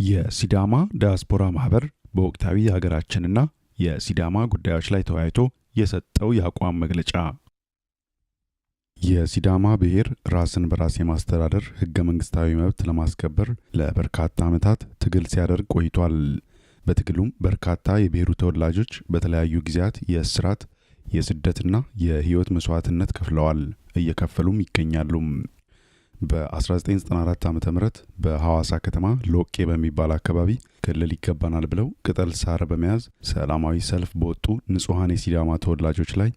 የሲዳማ ዲያስፖራ ማህበር በወቅታዊ የሀገራችንና የሲዳማ ጉዳዮች ላይ ተወያይቶ የሰጠው የአቋም መግለጫ። የሲዳማ ብሔር ራስን በራስ የማስተዳደር ህገ መንግስታዊ መብት ለማስከበር ለበርካታ ዓመታት ትግል ሲያደርግ ቆይቷል። በትግሉም በርካታ የብሔሩ ተወላጆች በተለያዩ ጊዜያት የእስራት፣ የስደትና የህይወት መስዋዕትነት ከፍለዋል፣ እየከፈሉም ይገኛሉ። በ1994 ዓ ም በሐዋሳ ከተማ ሎቄ በሚባል አካባቢ ክልል ይገባናል ብለው ቅጠል ሳር በመያዝ ሰላማዊ ሰልፍ በወጡ ንጹሐን የሲዳማ ተወላጆች ላይ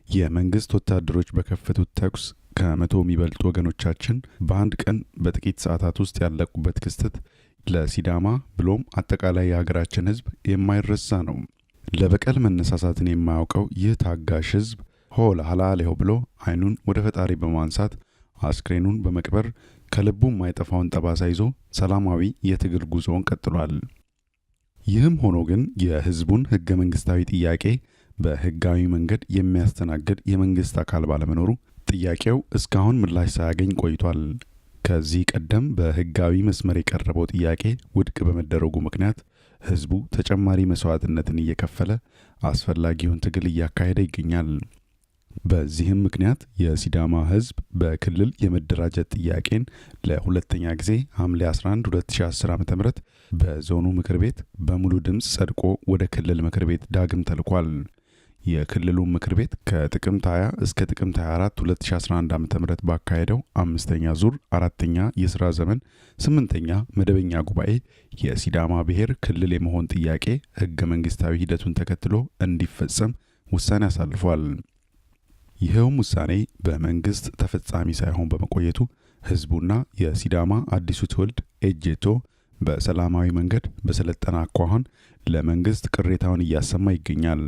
የመንግስት ወታደሮች በከፈቱት ተኩስ ከ100 የሚበልጡ ወገኖቻችን በአንድ ቀን በጥቂት ሰዓታት ውስጥ ያለቁበት ክስተት ለሲዳማ ብሎም አጠቃላይ የሀገራችን ህዝብ የማይረሳ ነው። ለበቀል መነሳሳትን የማያውቀው ይህ ታጋሽ ህዝብ ሆ ለሀላሌሆ ብሎ አይኑን ወደ ፈጣሪ በማንሳት አስክሬኑን በመቅበር ከልቡ የማይጠፋውን ጠባሳ ይዞ ሰላማዊ የትግል ጉዞውን ቀጥሏል። ይህም ሆኖ ግን የህዝቡን ህገ መንግስታዊ ጥያቄ በህጋዊ መንገድ የሚያስተናግድ የመንግስት አካል ባለመኖሩ ጥያቄው እስካሁን ምላሽ ሳያገኝ ቆይቷል። ከዚህ ቀደም በህጋዊ መስመር የቀረበው ጥያቄ ውድቅ በመደረጉ ምክንያት ህዝቡ ተጨማሪ መስዋዕትነትን እየከፈለ አስፈላጊውን ትግል እያካሄደ ይገኛል። በዚህም ምክንያት የሲዳማ ህዝብ በክልል የመደራጀት ጥያቄን ለሁለተኛ ጊዜ ሐምሌ 11 2010 ዓ.ም በዞኑ ምክር ቤት በሙሉ ድምፅ ጸድቆ ወደ ክልል ምክር ቤት ዳግም ተልኳል። የክልሉ ምክር ቤት ከጥቅምት 20 እስከ ጥቅምት 24 2011 ዓ.ም ባካሄደው አምስተኛ ዙር አራተኛ የሥራ ዘመን ስምንተኛ መደበኛ ጉባኤ የሲዳማ ብሔር ክልል የመሆን ጥያቄ ህገ መንግስታዊ ሂደቱን ተከትሎ እንዲፈጸም ውሳኔ አሳልፏል። ይኸውም ውሳኔ በመንግስት ተፈጻሚ ሳይሆን በመቆየቱ ህዝቡና የሲዳማ አዲሱ ትውልድ ኤጄቶ በሰላማዊ መንገድ በሰለጠነ አኳኋን ለመንግስት ቅሬታውን እያሰማ ይገኛል።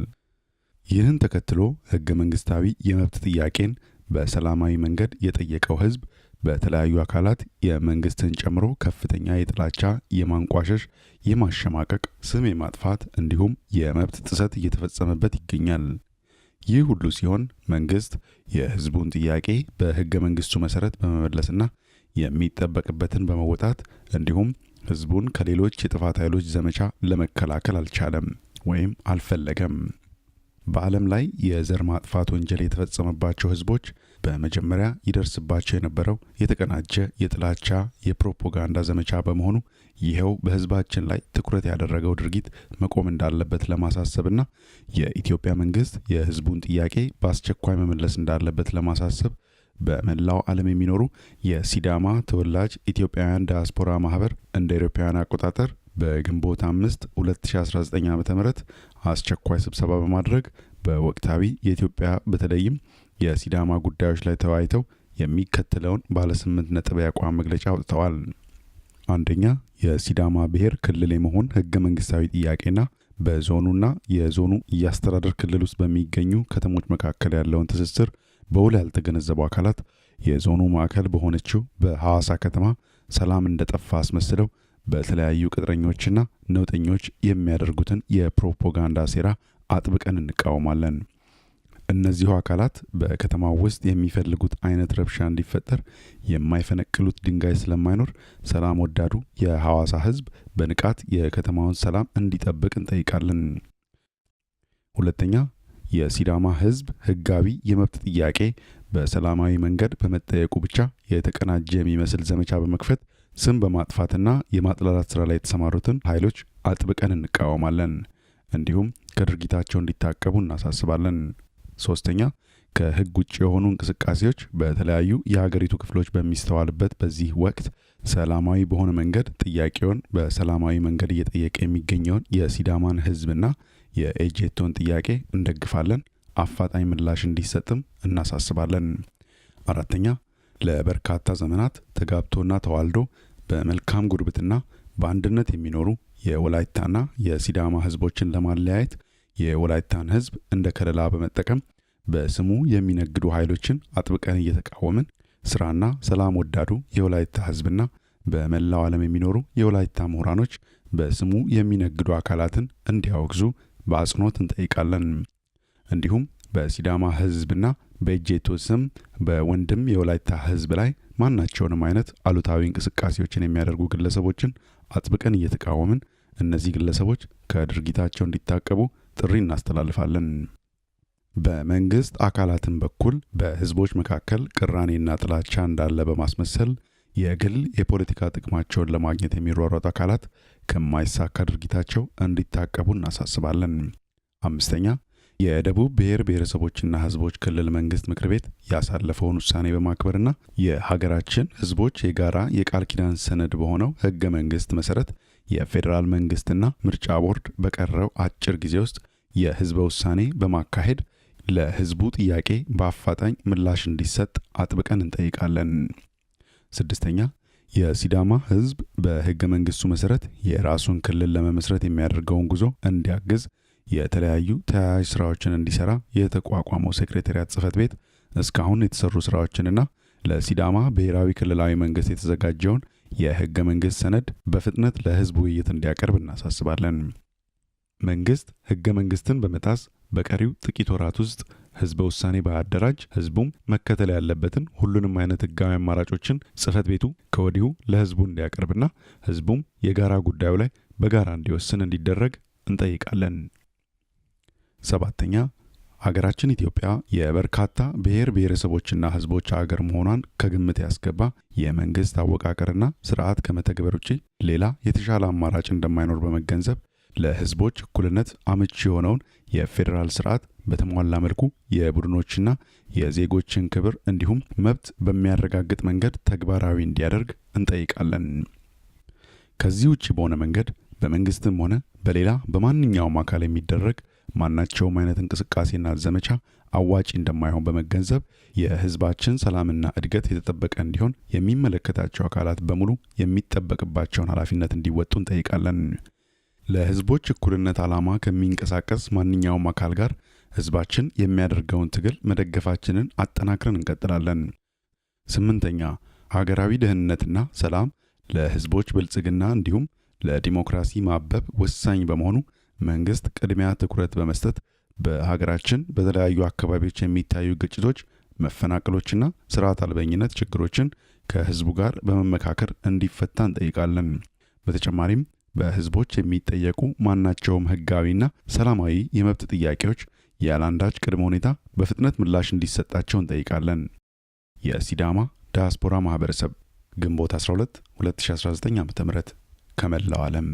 ይህን ተከትሎ ህገ መንግስታዊ የመብት ጥያቄን በሰላማዊ መንገድ የጠየቀው ህዝብ በተለያዩ አካላት የመንግስትን ጨምሮ ከፍተኛ የጥላቻ፣ የማንቋሸሽ፣ የማሸማቀቅ፣ ስም የማጥፋት እንዲሁም የመብት ጥሰት እየተፈጸመበት ይገኛል። ይህ ሁሉ ሲሆን መንግስት የህዝቡን ጥያቄ በህገ መንግስቱ መሰረት በመመለስና የሚጠበቅበትን በመወጣት እንዲሁም ህዝቡን ከሌሎች የጥፋት ኃይሎች ዘመቻ ለመከላከል አልቻለም ወይም አልፈለገም። በዓለም ላይ የዘር ማጥፋት ወንጀል የተፈጸመባቸው ህዝቦች በመጀመሪያ ይደርስባቸው የነበረው የተቀናጀ የጥላቻ የፕሮፓጋንዳ ዘመቻ በመሆኑ ይኸው በህዝባችን ላይ ትኩረት ያደረገው ድርጊት መቆም እንዳለበት ለማሳሰብና የኢትዮጵያ መንግስት የህዝቡን ጥያቄ በአስቸኳይ መመለስ እንዳለበት ለማሳሰብ በመላው ዓለም የሚኖሩ የሲዳማ ተወላጅ ኢትዮጵያውያን ዲያስፖራ ማህበር እንደ አውሮፓውያን አቆጣጠር በግንቦት 5 2019 ዓ.ም አስቸኳይ ስብሰባ በማድረግ በወቅታዊ የኢትዮጵያ በተለይም የሲዳማ ጉዳዮች ላይ ተወያይተው የሚከተለውን ባለ 8 ነጥብ የአቋም መግለጫ አውጥተዋል። አንደኛ፣ የሲዳማ ብሔር ክልል የመሆን ህገ መንግስታዊ ጥያቄና በዞኑና የዞኑ የአስተዳደር ክልል ውስጥ በሚገኙ ከተሞች መካከል ያለውን ትስስር በውል ያልተገነዘቡ አካላት የዞኑ ማዕከል በሆነችው በሐዋሳ ከተማ ሰላም እንደጠፋ አስመስለው በተለያዩ ቅጥረኞችና ነውጠኞች የሚያደርጉትን የፕሮፓጋንዳ ሴራ አጥብቀን እንቃወማለን። እነዚሁ አካላት በከተማው ውስጥ የሚፈልጉት አይነት ረብሻ እንዲፈጠር የማይፈነቅሉት ድንጋይ ስለማይኖር ሰላም ወዳዱ የሐዋሳ ህዝብ በንቃት የከተማውን ሰላም እንዲጠብቅ እንጠይቃለን። ሁለተኛ፣ የሲዳማ ህዝብ ህጋዊ የመብት ጥያቄ በሰላማዊ መንገድ በመጠየቁ ብቻ የተቀናጀ የሚመስል ዘመቻ በመክፈት ስም በማጥፋትና የማጥላላት ስራ ላይ የተሰማሩትን ኃይሎች አጥብቀን እንቃወማለን። እንዲሁም ከድርጊታቸው እንዲታቀቡ እናሳስባለን። ሶስተኛ፣ ከህግ ውጭ የሆኑ እንቅስቃሴዎች በተለያዩ የሀገሪቱ ክፍሎች በሚስተዋልበት በዚህ ወቅት ሰላማዊ በሆነ መንገድ ጥያቄውን በሰላማዊ መንገድ እየጠየቀ የሚገኘውን የሲዳማን ህዝብና የኤጄቶን ጥያቄ እንደግፋለን። አፋጣኝ ምላሽ እንዲሰጥም እናሳስባለን። አራተኛ፣ ለበርካታ ዘመናት ተጋብቶና ተዋልዶ በመልካም ጉርብትና በአንድነት የሚኖሩ የወላይታና የሲዳማ ህዝቦችን ለማለያየት የወላይታን ህዝብ እንደ ከለላ በመጠቀም በስሙ የሚነግዱ ኃይሎችን አጥብቀን እየተቃወምን ስራና ሰላም ወዳዱ የወላይታ ህዝብና በመላው ዓለም የሚኖሩ የወላይታ ምሁራኖች በስሙ የሚነግዱ አካላትን እንዲያወግዙ በአጽንኦት እንጠይቃለን። እንዲሁም በሲዳማ ህዝብና በኤጄቶ ስም በወንድም የወላይታ ህዝብ ላይ ማናቸውንም አይነት አሉታዊ እንቅስቃሴዎችን የሚያደርጉ ግለሰቦችን አጥብቀን እየተቃወምን እነዚህ ግለሰቦች ከድርጊታቸው እንዲታቀቡ ጥሪ እናስተላልፋለን። በመንግስት አካላትም በኩል በህዝቦች መካከል ቅራኔና ጥላቻ እንዳለ በማስመሰል የግል የፖለቲካ ጥቅማቸውን ለማግኘት የሚሯሯጡ አካላት ከማይሳካ ድርጊታቸው እንዲታቀቡ እናሳስባለን። አምስተኛ፣ የደቡብ ብሔር ብሔረሰቦችና ህዝቦች ክልል መንግስት ምክር ቤት ያሳለፈውን ውሳኔ በማክበርና የሀገራችን ህዝቦች የጋራ የቃል ኪዳን ሰነድ በሆነው ህገ መንግስት መሰረት የፌዴራል መንግስትና ምርጫ ቦርድ በቀረው አጭር ጊዜ ውስጥ የህዝበ ውሳኔ በማካሄድ ለህዝቡ ጥያቄ በአፋጣኝ ምላሽ እንዲሰጥ አጥብቀን እንጠይቃለን። ስድስተኛ፣ የሲዳማ ህዝብ በህገ መንግስቱ መሰረት የራሱን ክልል ለመመስረት የሚያደርገውን ጉዞ እንዲያግዝ የተለያዩ ተያያዥ ስራዎችን እንዲሰራ የተቋቋመው ሴክሬታሪያት ጽህፈት ቤት እስካሁን የተሰሩ ስራዎችንና ለሲዳማ ብሔራዊ ክልላዊ መንግስት የተዘጋጀውን የህገ መንግስት ሰነድ በፍጥነት ለህዝብ ውይይት እንዲያቀርብ እናሳስባለን። መንግስት ህገ መንግስትን በመጣስ በቀሪው ጥቂት ወራት ውስጥ ህዝበ ውሳኔ ባያደራጅ ህዝቡም መከተል ያለበትን ሁሉንም አይነት ህጋዊ አማራጮችን ጽህፈት ቤቱ ከወዲሁ ለህዝቡ እንዲያቀርብና ህዝቡም የጋራ ጉዳዩ ላይ በጋራ እንዲወስን እንዲደረግ እንጠይቃለን። ሰባተኛ፣ ሀገራችን ኢትዮጵያ የበርካታ ብሔር ብሔረሰቦችና ህዝቦች ሀገር መሆኗን ከግምት ያስገባ የመንግስት አወቃቀርና ስርዓት ከመተግበር ውጪ ሌላ የተሻለ አማራጭ እንደማይኖር በመገንዘብ ለህዝቦች እኩልነት አመቺ የሆነውን የፌዴራል ስርዓት በተሟላ መልኩ የቡድኖችና የዜጎችን ክብር እንዲሁም መብት በሚያረጋግጥ መንገድ ተግባራዊ እንዲያደርግ እንጠይቃለን። ከዚህ ውጪ በሆነ መንገድ በመንግስትም ሆነ በሌላ በማንኛውም አካል የሚደረግ ማናቸውም አይነት እንቅስቃሴና ዘመቻ አዋጪ እንደማይሆን በመገንዘብ የህዝባችን ሰላምና እድገት የተጠበቀ እንዲሆን የሚመለከታቸው አካላት በሙሉ የሚጠበቅባቸውን ኃላፊነት እንዲወጡ እንጠይቃለን። ለህዝቦች እኩልነት ዓላማ ከሚንቀሳቀስ ማንኛውም አካል ጋር ህዝባችን የሚያደርገውን ትግል መደገፋችንን አጠናክረን እንቀጥላለን። ስምንተኛ፣ ሀገራዊ ደህንነትና ሰላም ለህዝቦች ብልጽግና እንዲሁም ለዲሞክራሲ ማበብ ወሳኝ በመሆኑ መንግስት ቅድሚያ ትኩረት በመስጠት በሀገራችን በተለያዩ አካባቢዎች የሚታዩ ግጭቶች፣ መፈናቀሎችና ስርዓት አልበኝነት ችግሮችን ከህዝቡ ጋር በመመካከር እንዲፈታ እንጠይቃለን። በተጨማሪም በህዝቦች የሚጠየቁ ማናቸውም ህጋዊና ሰላማዊ የመብት ጥያቄዎች ያለአንዳች ቅድመ ሁኔታ በፍጥነት ምላሽ እንዲሰጣቸው እንጠይቃለን። የሲዳማ ዲያስፖራ ማህበረሰብ፣ ግንቦት 12 2019 ዓ.ም፣ ከመላው ዓለም።